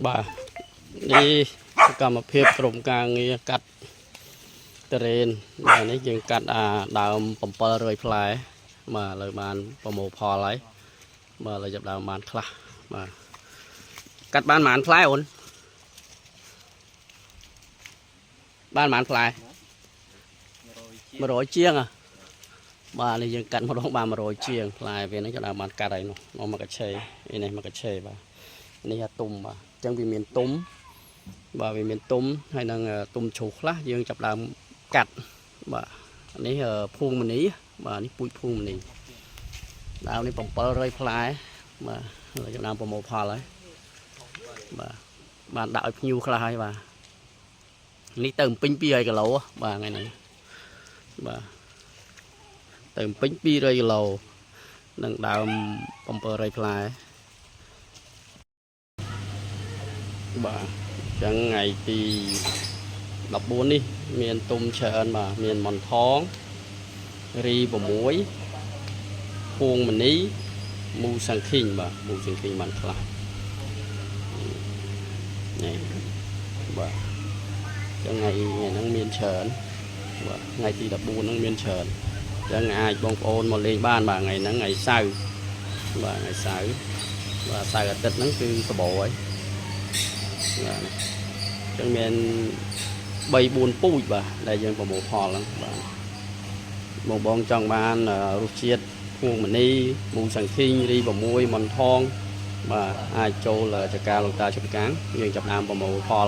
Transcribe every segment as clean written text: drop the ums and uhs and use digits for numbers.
បាទនេះសកម្មភាពក្រុមការងារកាត់តរេនបាទនេះយើងកាត់អាដើម700ផ្លែបាទឥឡូវបានប្រមូលផលហើយបាទឥឡូវចាប់ដើមបានខ្លះបាទកាត់បានប៉ុន្មានផ្លែអូនបានប៉ុន្មានផ្លែ 100 100ជាងហ៎បាទនេះយើងកាត់ម្ដងបាន100ជាងផ្លែវាហ្នឹងចាប់ដើមបានកាត់ហើយនោះនោះមកកឆេអីនេះមកកឆេបាទនេះអាទុំបាទអញ្ចឹងវាមានទុំ បាទវាមានទុំហើយនឹងទុំជ្រុះខ្លះយើងចាប់ដើមកាត់បាទនេះភួងមនីបាទនេះពូជភួងមនីដើមនេះ700ផ្លែបាទឥឡូវចាប់ដើមប្រមូលផលហើយបាទបានដាក់ឲ្យភ្ញៀវខ្លះហើយបាទនេះទៅពេញ200គីឡូបាទថ្ងៃនេះបាទទៅពេញ200គីឡូនឹងដើម700ផ្លែបាទ ចឹងថ្ងៃទី14នេះមានទុំច្រើនបាទមានមនថងរី6ភួងមនីមូសាំងឃីងបាទមូសាំងឃីងបានខ្លះនេះបាទចឹងថ្ងៃថ្ងៃហ្នឹងមានច្រើនបាទថ្ងៃទី14ហ្នឹងមានច្រើនចឹងអាចបងប្អូនមកលេងបានបាទថ្ងៃហ្នឹងថ្ងៃសៅរ៍បាទថ្ងៃសៅរ៍បាទសៅរ៍អាទិត្យហ្នឹងគឺសបោហើយបាទនេះ ចឹងមាន3 4ពូជបាទដែលយើងប្រមូលផលហ្នឹងបាទបងបងចង់បានរសជាតិភួងមនីមូសាំងធីងរី6មនថងបាទអាចចូលចការលោកតាជុតកាងយើងចាប់ដើមប្រមូលផល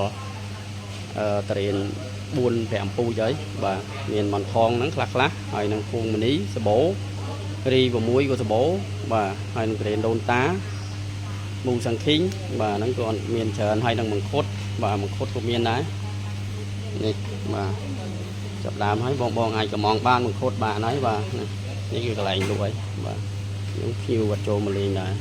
អឺតរៀន4 5ពូជហើយបាទមានមនថងហ្នឹងខ្លះខ្លះហើយនឹងភួងមនីសបោរី6ក៏សបោបាទហើយនឹងតរៀនដូនតាមូសាំងធីងបាទហ្នឹងក៏មានច្រើនហើយនឹងមង្គុតបាទមង្គុតក៏មានដែរនេះបាទចាប់ដើមហើយបងបងអាចកំងបានមង្គុតបានហើយបាទនេះនេះគឺកន្លែងលក់ហើយបាទយើងភ្ញៀវគាត់ចូលមកលេងដែរ